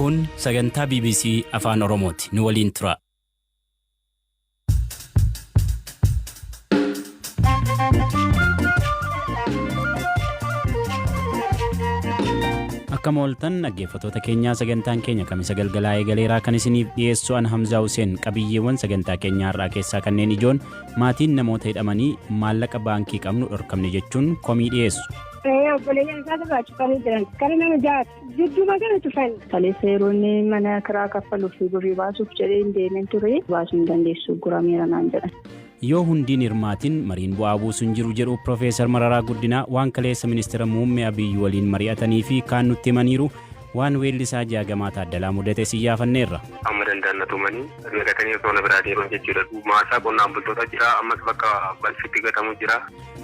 Kun sagantaa BBC Afaan Oromooti. Nu waliin tura. Akkam ooltan dhaggeeffattoota keenyaa, sagantaan keenya Kamisa galgalaa eegaleeraa. Kan isiniif dhiyeessu an Hamzaa Huseen. Qabiyyeewwan sagantaa keenyaa har'aa keessaa kanneen ijoon: maatiin namoota hidhamanii maallaqa baankii qabnu dhorkamne jechuun komii dhiyeessu. Obboleeyyan isaa irraa cufanii jiran. Gara nama ja'aati. Jidduma kana cufan. Kaleessa yeroo inni mana kiraa kaffaluuf fi birrii baasuuf jedhee hin deemeen ture, baasuu hin dandeessu, gurameera naan jedhan. Yoo hundiin hirmaatin mariin bu'aa buusu hin jiru jedhu Profeesar Mararaa Guddinaa. Waan kaleessa ministeera muummee Abiyyi waliin mari'atanii fi kaan nutti himaniiru. Waan weellisaa Jaagamaa Taaddalaa mudate siyyaafanneerra. Amma danda'an na tumanii naqatanii osoo na biraa deeman jechuudha. Maasaa qonnaan bultoota jira, ammas bakka balfitti gatamu jira.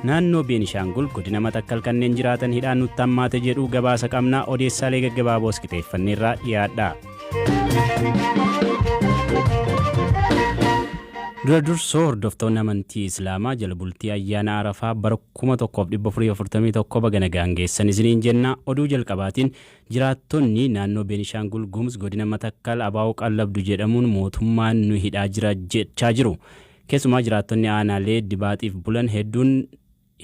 Naannoo Beenishaangul godina Matakkal kanneen jiraatan hidhaan nutti hammaate jedhu, gabaasa qabnaa. Odeessaalee gaggabaaboos qixeeffanneerraa, dhiyaadha. Dura dursoo, hordoftoonni amantii Islaamaa jala bultii ayyaana Arafaa bara 1441 baga nagaan geessan isiniin jenna. Oduu jalqabaatiin, jiraattonni naannoo Beenishaangul Gumuz godina Matakkal abaa'oo qallabdu jedhamuun mootummaan nu hidhaa jira jechaa jiru. Keessumaa jiraattonni aanaalee Dibaaxiif Bulan hedduun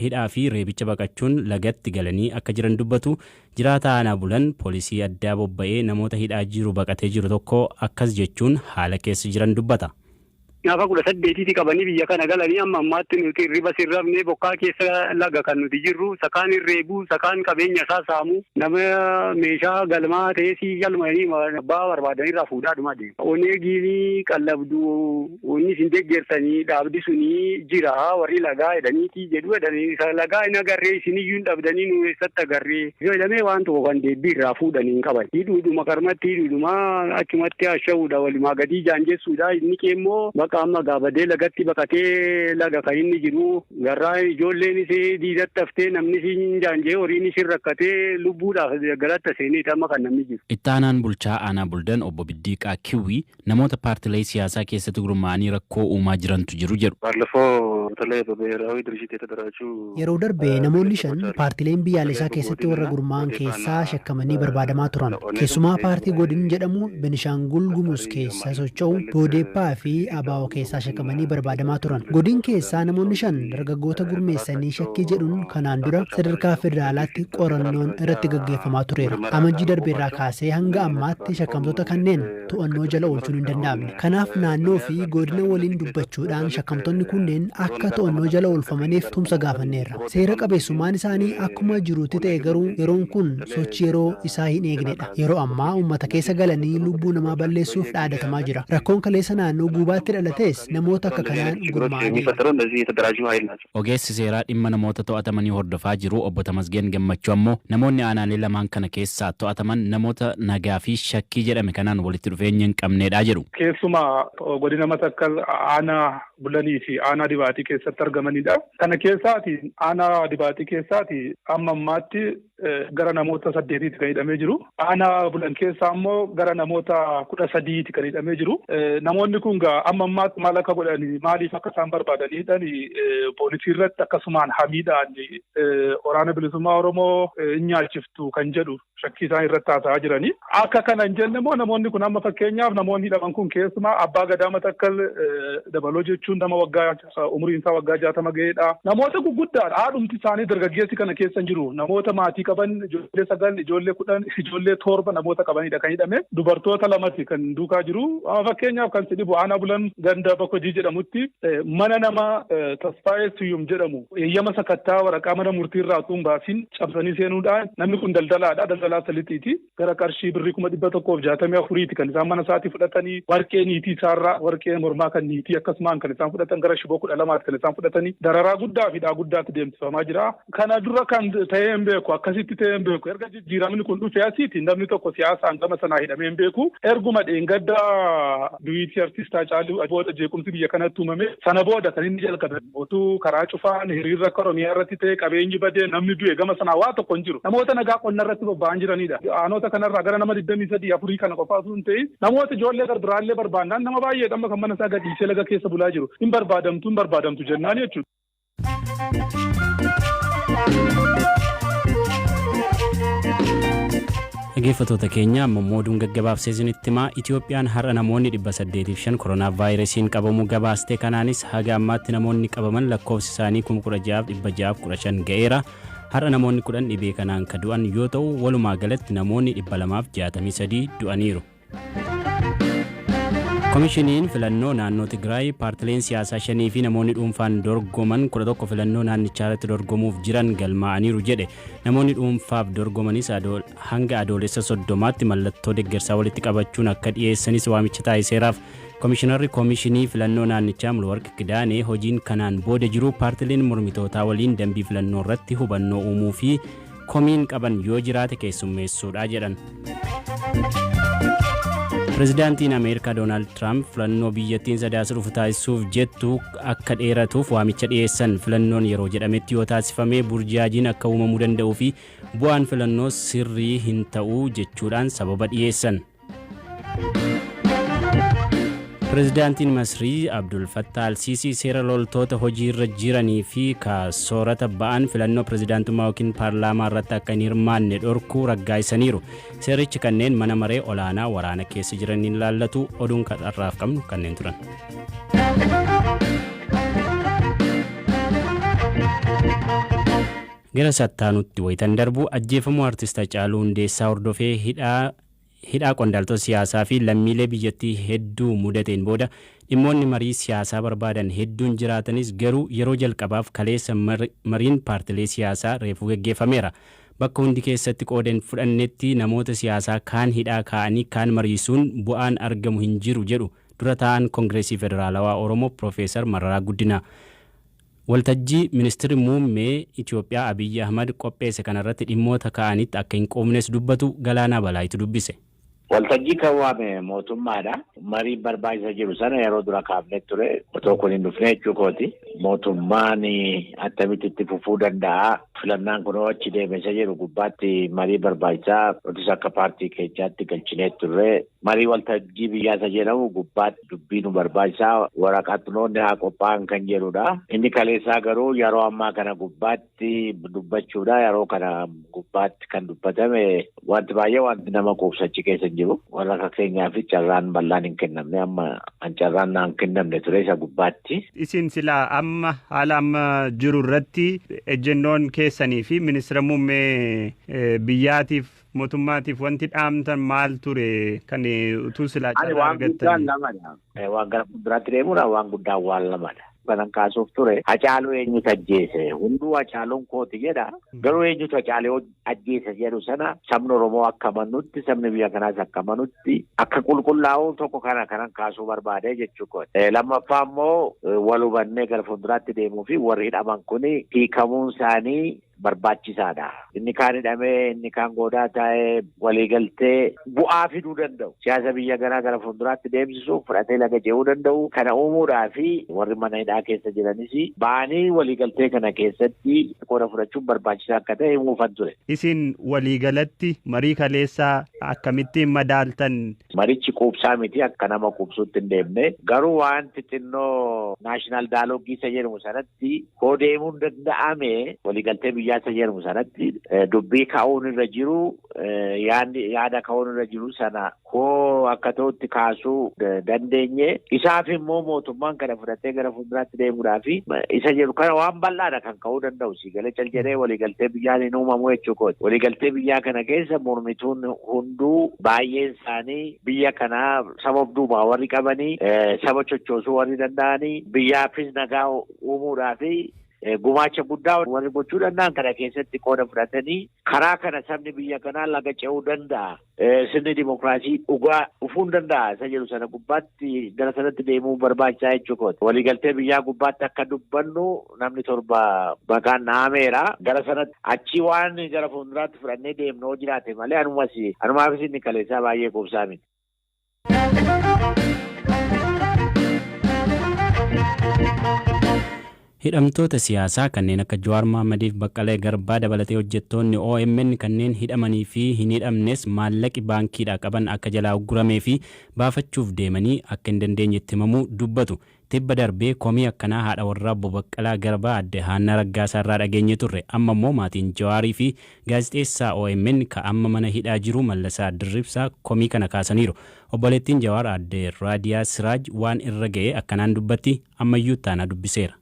hidhaa fi reebicha baqachuun lagatti galanii akka jiran dubbatu. Jiraataa aanaa Bulan poolisii addaa bobba'ee namoota hidhaa jiru baqatee jiru tokko akkas jechuun haala keessa jiran dubbata. Gaafa 18tti qabanii biyya kana galanii, amma ammaatti nuti hirriba sirrafne. Bokkaa keessa laga kan nuti jirru. Sakaan hirreebuu, sakaan qabeenya isaa saamu, nama meeshaa galmaa ta'ee galmanii abbaa barbaadanirraa fuudhaa dhuma deema. Oneegiin qallabdu wanni isin deeggartanii dhaabdi suni jira, warri lagaa jedhaniiti jedhu jedhanii, isa lagaa hin agarree, isiniyyuu hin dhabdanii, nu eessatti agarree jedhamee waan tokko kan deebbii irraa fuudhanii hin qaban. Hidhuudhuma karmatti hidhuudhuma, achumatti hasha'uudha, walumaa gadii jaanjessuudha. Inni immoo bakka amma gaabadee lagatti baqatee laga kan inni jiru garraa, ijoolleenis diidatti haftee, namni siin jaanjee, horiin isin rakkatee, lubbuudhaaf galatti seenee amma kan namni jiru. Ittaanaan bulchaa aanaa Buldan obbo Biddiiqaa Kiwwii namoota paartilee siyaasaa keessatti gurmaa'anii rakkoo uumaa jirantu jiru jedhu. ባለፈው በተለይ በብሔራዊ ድርጅት የተደራጁ Yeroo darbe namoonni shan paartileen biyyaalessaa keessatti warra gurmaa'an keessaa shakkamanii barbaadamaa turan. Keessumaa paartii Godin jedhamu Benishaangul Gumuz keessa socho'u, Boodeppaa fi Abaa'oo keessaa shakkamanii barbaadamaa turan. Godin keessaa namoonni shan dargaggoota gurmeessanii shakkii jedhuun kanaan dura sadarkaa federaalaatti qorannoon irratti gaggeeffamaa tureera. Amajjii darbeerraa kaasee hanga ammaatti shakkamtoota kanneen to'annoo jala oolchuun hin danda'amne. Kanaaf naannoo fi godina waliin dubbachuudhaan shakkamtoonni kunneen akka to'annoo jala oolfamaniif tumsa gaafanneerra. Seera qabeessummaan isaanii akkuma jirutti ta'e garuu yeroon kun sochii yeroo isaa hin eegnedha. Yeroo ammaa uummata keessa galanii lubbuu namaa balleessuuf dhaadatamaa jira. Rakkoon kaleessa naannoo Guubaatti dhalates namoota akka kanaan gurmaa'anii. የሚፈጠረው እነዚህ የተደራጁ ኃይል ናቸው። Ogeessi seeraa dhimma namoota to'atamanii hordofaa jiru obbo Tamasgeen Gammachuu ammoo namoonni aanaalee lamaan kana keessaa to'ataman namoota nagaa fi shakkii jedhame kanaan walitti dhufeenya hin qabnedha jedhu. Keessumaa godina Matakkal aanaa Bulanii fi aanaa Dibaatii keessatti argamanidha. Kana keessaati, aanaa Dibaatii keessaati, amma ammaatti gara namoota saddeetiiti kan hidhamee jiru. Aanaa Bulan keessaa immoo gara namoota 13ti kan hidhamee jiru. Namoonni kun gaa amma ammaatti maal akka godhani, maaliif akka isaan barbaadanii hidhan, poolisii irratti akkasumaan hamiidhaan Waraana Bilisummaa Oromoo hin nyaachiftu kan jedhu shakkii isaan irratti haasa'aa jiranii. Akka kana hin jenne immoo namoonni kun, amma fakkeenyaaf namoonni hidhaman kun keessumaa abbaa gadaa Matakkal Dabaloo jechuun nama waggaa umuriin isaa waggaa 60 ga'eedha. Namoota guguddaadha. Haadhumti isaanii dargaggeessi kana keessa hin jiru. Namoota maatii qaban, ijoollee sagal, ijoollee 10, ijoollee torba namoota qabanidha kan hidhame. Dubartoota lamati kan duukaa jiru. Amma fakkeenyaaf kan si dhibu, aanaa Bulan ganda Bakojii jedhamutti mana nama Tasfaayee Siyum jedhamu eeyyama sakattaa waraqaa mana murtii irraa utuu hin baasin cabsanii seenuudhaan, namni kun daldalaadha. Daldalaa salixiiti. Gara qarshii birrii 164,000ti kan isaan mana isaatii fudhatanii. Warqee niitii isaarraa, warqee mormaa kan niitii akkasumaan kan isaan fudhatan, gara shiboo 12ti kan isaan fudhatanii. Dararaa guddaa fi hidhaa guddaatti deemsifamaa jira. Kana dura kan ta'ee hin beeku, akkasitti ta'ee hin beeku. Erga jijjiiramni kun dhufe asiiti namni tokko siyaasaan gama sanaa hidhamee hin beeku. Erguma dheengadda du'iitii artist Haacaaluu booda jeequmsi biyya kanatti uumame sana booda kan inni jalqabe. Otuu karaa cufaan hiriirra akka Oromiyaa irratti ta'e, qabeenyi badee, namni du'e gama sanaa waa tokko hin jiru. Namoota nagaa qonna irratti bobba'an jiranidha. Aanota kanarraa gara nama 23 afurii kana qofaa osoo hin ta'in namoota ijoollee garbiraallee barbaannaan nama baay'eedha amma kan mana isaa gadhiisee laga keessa bulaa jiru. Hin barbaadamtu, hin barbaadamtu jennaan jechuudha. Dhaggeeffattoota keenya, amma immoo oduun gaggabaabsee isinitti himaa. Itiyoophiyaan har'a namoonni 805 koronaa vaayirasiin qabamuu gabaaste. Kanaanis haga ammaatti namoonni qabaman lakkoofsi isaanii 16,615 ga'eera. Har'a namoonni 10 dhibee kanaan ka du'an yoo ta'u, walumaa galatti namoonni 263 du'aniiru. Komishiniin filannoo naannoo Tigraay paartileen siyaasaa shanii fi namoonni dhuunfaan dorgoman 11 filannoo naannichaa irratti dorgomuuf jiran galmaa'aniiru jedhe. Namoonni dhuunfaaf dorgomanis hanga Adoolessa 30tti mallattoo deeggarsaa walitti qabachuun akka dhiyeessanis waamicha taasiseeraaf. Komishinarri Komishinii filannoo naannichaa Mulwarqi Kidaanee hojiin kanaan booda jiru paartileen mormitootaa waliin dambii filannoo irratti hubannoo uumuu fi komiin qaban yoo jiraate keessummeessuudha jedhan. Pireezidaantiin Ameerikaa Doonaald Tiraamp filannoo biyyattiin Sadaasa dhufu taasisuuf jettu akka dheeratuuf waamicha dhiyeessan. Filannoon yeroo jedhametti yoo taasifame burjaajiin akka uumamuu danda'uu fi bu'aan filannoo sirrii hin ta'uu jechuudhaan sababa dhiyeessan. Pireezidaantiin Masrii Abdul Fattah Alsiisii seera loltoota hojiirra jiranii fi ka soorata ba'an filannoo pireezidaantummaa yookiin paarlaamaa irratti akka hin hirmaanne dhorkuu raggaasisaniiru. Seerichi kanneen mana maree olaanaa waraana keessa jiraniin ilaallatu. Oduun har'aaf qabnu kanneen turan. Gara sattaanutti wayitan darbu, ajjeefamuu artist Hacaaluu Hundeessaa hordofee hidhaa qondaaltota siyaasaa fi lammiilee biyyattii hedduu mudateen booda dhimmoonni marii siyaasaa barbaadan hedduun jiraatanis, garuu yeroo jalqabaaf kaleessa mariin paartilee siyaasaa reefuu geggeeffameera. Bakka hundi keessatti qooda hin fudhannetti namoota siyaasaa kaan hidhaa kaa'anii kaan mariisuun bu'aan argamu hin jiru jedhu dura taa'an Koongireesii Federaalawaa Oromoo Piroofeesar Mararaa Guddinaa. Waltajjii ministirri muummee Itoophiyaa Abiyyi Ahmad qopheesse kanarratti dhimmoota ka'anitti akka hin quufnes dubbatu. Galaanaa Balaayitu dubbise. Waltajjii kan waame mootummaadha. Mariin barbaachisa jiru sana yeroo dura kaafne ture. Otoo kun hin dhufne jechuu kooti. Mootummaan attamitti itti fufuu danda'a? Filannaan kun achi deeme isa jedhu gubbaatti marii barbaachisaa nutis akka paartii keenyaatti galchinee turre. Marii waltajjii biyyaa isa jedhamu gubbaatti dubbii nu barbaachisaa, waraqatnoonni haa qophaa'an kan jedhudha. Inni kaleessaa garuu yeroo ammaa kana gubbaatti dubbachuudha. Yeroo kana gubbaatti kan dubbatame wanti baay'ee wanti nama quubsachi keessa hin jiru. Warra akka keenyaa fi carraan bal'aan hin kennamne, amma an carraan naan kennamne ture isa gubbaatti. Isin silaa amma haala amma jiru irratti ejjennoon keessanii fi ministeera muummee biyyaatiif mootummaatiif wanti dhaamtan maal ture kan utuu silaa Ani carraa waan guddaan argattanii? Lamadha. Waan gara fuulduraatti deemuudha, waan guddaan waan lamadha. Kanan kaasuuf ture, Hacaaluu eenyutu ajjeese? Hunduu Hacaaluun kooti jedha. Garuu eenyutu Hacaaluu ajjeese jedhu sana sabni Oromoo akka amanutti, sabni biyya kanaas akka amanutti akka qulqullaa'u tokko kana kanan kaasuu barbaade jechuu kooti. Lammaffaa immoo wal hubannee gara fuulduraatti deemuu fi warri hidhaman kuni hiikamuun isaanii barbaachisaadha. Inni kaan hidhamee, inni kaan goodaa taa'ee waliigaltee bu'aa fiduu danda'u. Siyaasa biyya kanaa gara fuulduraatti deemsisuu, fudhatee laga ce'uu danda'u. Kana uumuudhaa fi warri mana hidhaa keessa jiranis ba'anii waliigaltee kana keessatti qooda fudhachuun barbaachisaa akka ta'e himuufan ture. Isin waliigalatti marii kaleessaa akkamittiin madaaltan? Marichi quubsaa miti, akka nama quubsuutti hin deemne. Garuu wanti xinnoo national dialogue isa jedhamu sanatti koo deemuun danda'ame, waliigaltee biyyaa isa jedhamu sanatti dubbii ka'uun irra jiru, yaadni yaada ka'uun irra jiru sana koo akka ta'utti kaasuu dandeenye. Isaaf immoo mootummaan kana fudhatee gara fuulduraatti deemuudhaa fi isa jedhu kana waan bal'aadha kan ka'uu danda'u. Si galee cal jedhee waliigaltee biyyaan hin uumamu jechuu kooti. Waliigaltee biyyaa kana keessa mormituun hunduu baay'een isaanii biyya kanaa saba of duubaa warri qabanii, saba chochoosuu warri danda'anii, biyyaafis nagaa uumuudhaa fi gumaacha guddaa warri gochuu danda'an kana keessatti qooda fudhatanii karaa kana sabni biyya kanaa laga ce'uu danda'a. Sirni dimokiraasii dhugaa dhufuu danda'a isa jedhu sana gubbaatti gara sanatti deemuu barbaachisaa jechuu kooti. Waliigaltee biyyaa gubbaatti akka dubbannu namni 7 maqaan dhaameera. Gara sanatti achi waan gara fuulduraatti fudhannee deemnu yoo jiraate malee anumas anumaafis inni kaleessaa baay'ee quubsaa miti. Hidhamtoota siyaasaa kanneen akka Jawaar Mahaammadiif Baqqalee Garbaa dabalatee hojjettoonni OMN kanneen hidhamanii fi hin hidhamnes maallaqi baankiidhaa qaban akka jalaa ugguramee fi baafachuuf deemanii akka hin dandeenye itti himamuu dubbatu. Tibba darbee komii akkanaa haadha warraa obbo Baqqalaa Garbaa adde Haannaa Raggaasaa irraa dhageenye turre. Amma immoo maatiin Jawaarii fi gaazexeessaa OMN ka amma mana hidhaa jiru Mallasaa Dirribsaa komii kana kaasaniiru. Obboleettiin Jawaar adde Raadiyaa Siraaj waan irra ga'e akkanaan dubbatti, ammayyuu taanaa dubbiseera.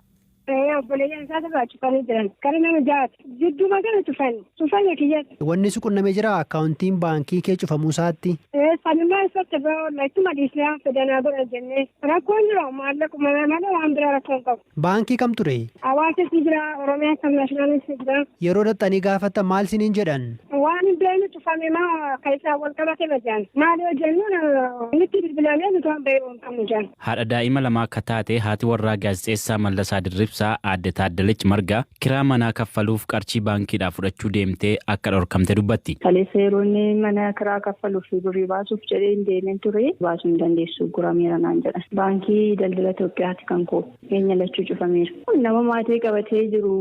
Obboleeyyan isaa irraa cufanii jiran. Gara nama ja'aati. Jidduma kana cufan. Cufan kiyyatti. Wanni si qunnamee jira akkaawuntiin baankii kee cufamuu isaatti? Sanummaa isatti irraa ittuma dhiisnee fedhanaa godhan jennee. Rakkoon jira, maallaquma malee waan biraa rakkoon qabu. Baankii kam ture? Hawaasis ni jira, Oromiyaa Internationalis ni jira. Yeroo dhaxxanii gaafattan maal isiniin jedhan? Waan hin beekne, cufame maa kan isaan wal qabate jedhan. Maal yoo jennu, nutti bilbilamee nuti waan beeknu hin qabnu jedhan. Haadha daa'ima lamaa akka taate haati warraa gaazexeessaa Mallasaa Dirribsaa aadde Taaddalech Margaa kiraa manaa kaffaluuf qarshii baankiidhaa fudhachuu deemtee akka dhorkamte dubbatti. Kaleessa yeroo inni mana kiraa kaffaluuf birrii baasuuf jedhee hin deemeen ture, baasuu hin dandeessu, gurameera naan jedhan. Baankii Daldala Itoophiyaati kan koo keenya lachuu cufameera. Nama maatii qabatee jiru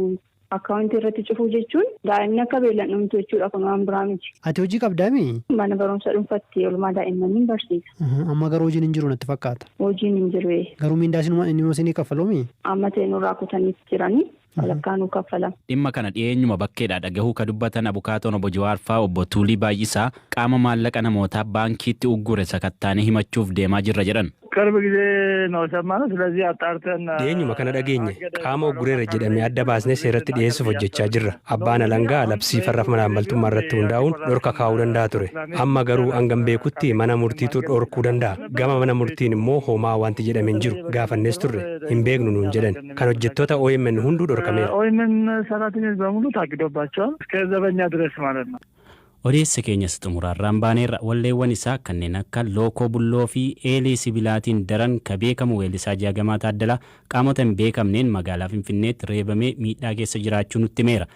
akkaawuntii irratti cufuu jechuun daa'imni akka beelaan dhumtu jechuudha, kun waan biraa miti. Ati hojii qabdaami? Mana barumsa dhuunfatti oolmaa daa'immanii barsiisa. Amma garuu hojiin hin jiru natti fakkaata. Hojiin hin jiru. Garuu miindaa inni isinii kaffaluumi? Amma ta'e nurraa kutanii jiranii, walakkaa nuu kaffalama. Dhimma kana dhiyeenyuma bakkeedhaa dhagahuu ka dubbatan abukaatoon obbo Jawaar fa'aa obbo Tuulii Baay'isaa qaama maallaqa namootaa baankiitti uggure sakattaanee himachuuf deemaa jirra jedhan. ቅርብ ጊዜ ነው የሰማነው። ስለዚህ አጣርተን Dhiyeenyuma kana dhageenye. Qaama uggureera jedhamee adda baasnee seeratti dhiyeessuuf hojjechaa jirra. Abbaan alangaa labsii farra malaammaltummaa irratti hundaa'uun dhorka kaa'uu danda'a ture. Amma garuu hangam beekutti mana murtiitu dhorkuu danda'a. Gama mana murtiin immoo homaa wanti jedhame hin jiru. Gaafannees turre, hin beeknu nuun jedhan. Kan hojjettoota OMN hunduu dhorkameera. ኦኤምኤን ሰራተኞች በሙሉ ታግዶባቸዋል እስከ ዘበኛ ድረስ ማለት ነው። Odeessa keenyas xumuraarraan baaneerra. Walleewwan isaa kanneen akka Lookoo Bulloo fi Eelee Sibilaatiin daran ka beekamu weellisaa Jaagamaa Taaddalaa qaamota hin beekamneen magaalaa Finfinneetti reebamee miidhaa keessa jiraachuu nutti himeera.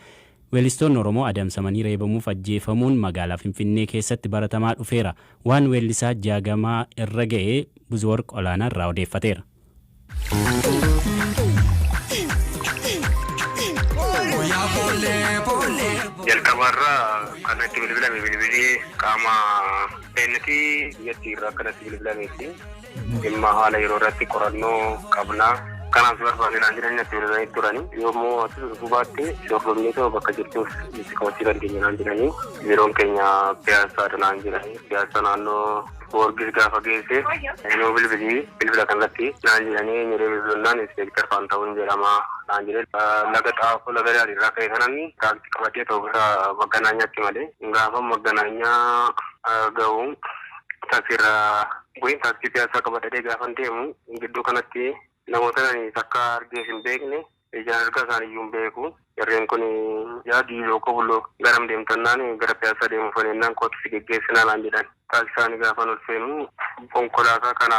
Weellistoonni Oromoo adamsamanii reebamuuf ajjeefamuun magaalaa Finfinnee keessatti baratamaa dhufeera. Waan weellisaa Jaagamaa irra ga'ee Buzuwarq Olaanaa irraa odeeffateera. Jalqabaarraa kan itti bilbilame bilbilii qaama eenyuti biyyattii irraa akkanatti bilbilameeti. Dhimma haala yeroo irratti qorannoo qabnaa. Kanaaf barbaadinaan jiran natti bilbilanii turani. Yommuu ati dhufuu baatte dorgommii ta'u bakka jirtuuf itti qabachuu dandeenya naan jedhanii. Biiroon keenya Piyaasaadha naan jedhanii. Piyaasaa naannoo Goorgis gaafa geesse, nuu bilbilii bilbila kanarratti naan jedhanii, yeroo bilbilannaan inspector Faantahuun jedhama naan jedhee, Laga Xaafoo laga daadhiirraa ka'e kanan taaksii qabadhee ta'u gara Magganaanyaatti malee, gaafa Magganaanyaa ga'u taaksiirraa bu'een taaksii Piyaasaa qabadhee gaafan deemu, gidduu kanatti namoota ani takka argee hin beekne, ijaan argaa isaanii iyyuu hin beeku. Jarreen kun yaadii lookoo bulloo garam deemtannaan, gara Piyaasaa deemu fanennaan, kootu si geggeessinaa naan jedhan. Taaksii isaanii gaafan ol seenu, konkolaataa kana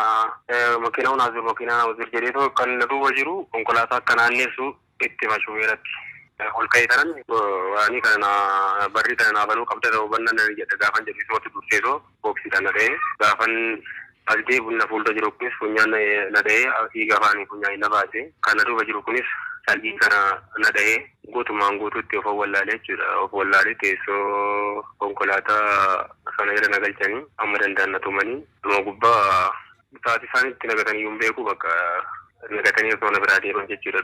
makiinaa naazur makiinaa naazur jedhee kan na duuba jiru konkolaataa akka naanneessu itti hima shubeeratti. Ol ka'ee kanan waanii kana barrii kana naa banuu qabda ta'uu bannaan nan jedha gaafan jedhu, isumatti durseetoo booksiidhaan na dha'ee. Gaafan as deebiin na fuuldura jiru kunis funyaan na dha'ee, dhiiga afaanii funyaan na baase. Kan na duuba jiru kunis salgii kana na dha'ee, guutummaan guutuutti of wallaalee jechuudha. Of wallaalee teessoo konkolaataa sana jala na galchanii, amma danda'an na tumanii, dhuma gubbaa sa'aatii isaan itti nagatanii hin beeku, bakka nagatanii osoo na biraa deeman jechuudha.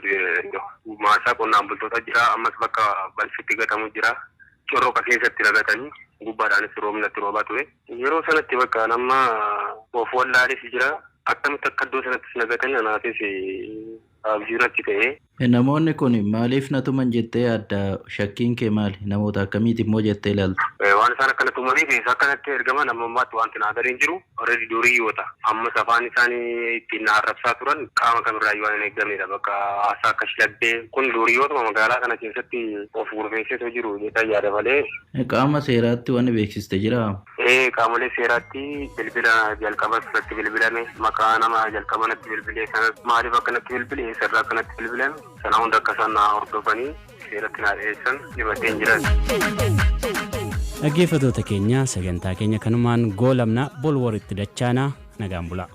Maasaa qonnaan bultoota jira, ammas bakka balfitti gatamu jira. Corroqa keessatti nagatanii, gubbaadhaanis roobni natti roobaa ture. Yeroo sanatti bakka nama of wallaalees jira. Akkamitti akka iddoo sanattis nagatanii anaafis abjuu natti ta'e. Namoonni kun maaliif na tuman jettee yaadda? Shakkiin kee maali? Namoota akkamiiti immoo jettee ilaalta? Waan isaan akkana tumaniif isa akkanatti ergaman amma ammaatti wanti naa galee hin jiru. Already duriyyoota. Ammas afaan isaanii ittiin na arrabsaa turan qaama kamirraayyuu waan hin eeggamnedha. Bakka haasaa akka shilabbee kun duriyyootuma magaalaa kana keessatti of gurmeesseetu jiru jedhan yaada malee. Qaama seeraatti wanni beeksiste jiraa? Ee, qaamolee seeraatti bilbila jalqaba irratti bilbilame, maqaa nama jalqaba natti bilbilee sanas, maaliif akka natti bilbile, eessarraa akka natti bilbilame sana hunda akka isaan na hordofanii seeratti na dhiyeessan himateen jiran. Dhaggeeffattoota keenya, sagantaa keenya kanumaan goolabna. Bol waritti dachaanaa, nagaan bulaa.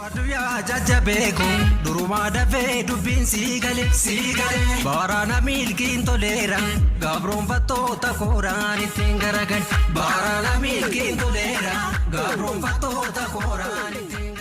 Addunyaa jajjabeeku durumaa dafee dubbiin sii gale sii gale, baaraana milkiin toleera, gabroonfattoota kooraan ittiin garagal, baaraana milkiin toleera, gabroonfattoota kooraan ittiin.